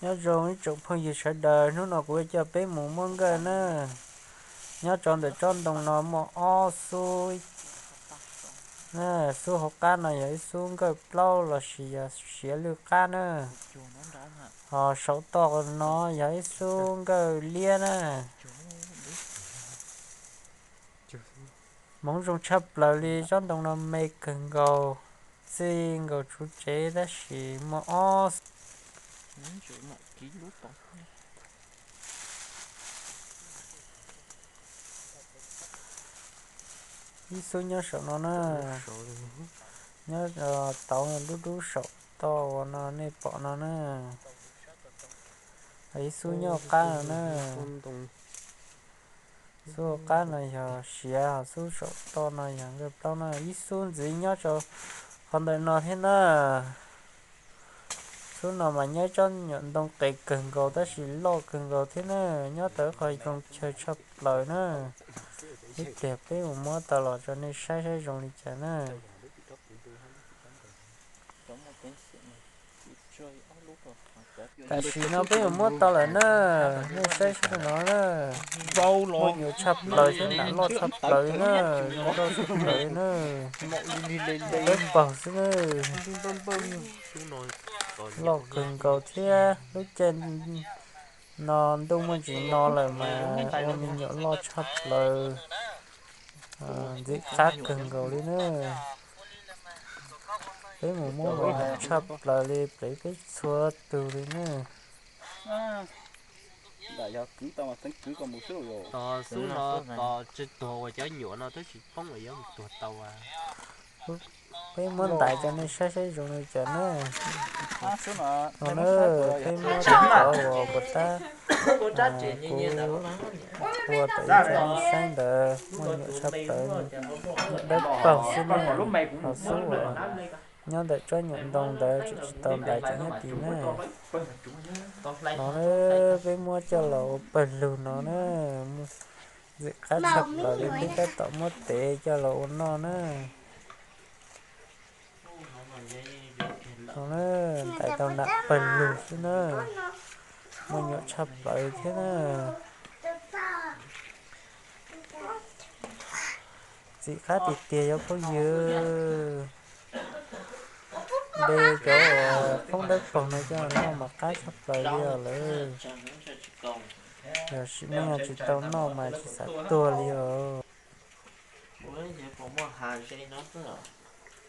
Nyob zoo ib tsoom phooj ywg sawv daws, hnub no kuv yuav coj peb mus muab nkawj na. Nyob rau ntawm tsob ntoo no muaj ob xub, xub hauv qab no yog ib xub nkawj plaub lossis yog siav lwj qab na. Ho saum toj no yog ib xub nkawj liab na. Hmoov zoo tshaj plaws li, tsob ntoo no me kawg nkaus, txij nkaus tsuv tsev tab sis muaj ob ib xub nyob saum no na, nyob tau dub dub saum toj uas no nej pom no na. Ib xub nyob qab no na. Xub hauv qab no yog siav, xub saum toj no yog nkawj plaub na. Ib xub ntxiv nyob rau qhov ntawm no thiab na. Xub no mas nyob tsob nyuam ntoo qes kawg nkaus tab sis loj kawg nkaus thiab na. Nyob tau qhov zoo chaw tshaj plaws na. Ib pliag peb mus muab tau los rau nej saib saib zoo li cas na. Tam sim no peb mus muab tau lawm na, nej saib saib no na. Muaj nyuam tshaj plaws thiab, nam loj tshaj plaws na, zoo nkauj tshaj plaws na. Dawb paug xwb na. Loj kawg nkaus thiab, lub caij no ntuj muaj ntsis no lawm mas ua me nyuam loj tshaj plaws, ntxim qab kawg nkaus li na. Peb mus muab los tshaj plaws li, plev peb txhua tus li na. Tos xub no tos tsis tuag uas cov nyuam no twb tsis poob uas yuav mus tuag tau. Peb muab ntais rau nej saib saib zoo li cas na. No na, peb muab cov uas puas tab kuv ua tau ib tsoom nej saib ntawd, muaj nyuam tshaj plaws, dawb paug xwb na. Ho xub uas nyob ntawm tsob nyuam ntoo ntawd tseem tsis tau ntais, tseem nyob tid na. No na, peb muab coj los ua pawg lug no na, ntxim qab tshaj plaws li, peb tab tom muab tev coj los ua noj na. No na, ntais tau nram pawg lug xwb na, muaj nyuam tshaj plaws thiab na. Ntxim qab tiag tiag cov phooj ywg. Nte cov uas poob dawb paug no coj noj mas qab tshaj plaws li os lawm. Yog sim neej tsis tau noj mas tsis xav tuag li os.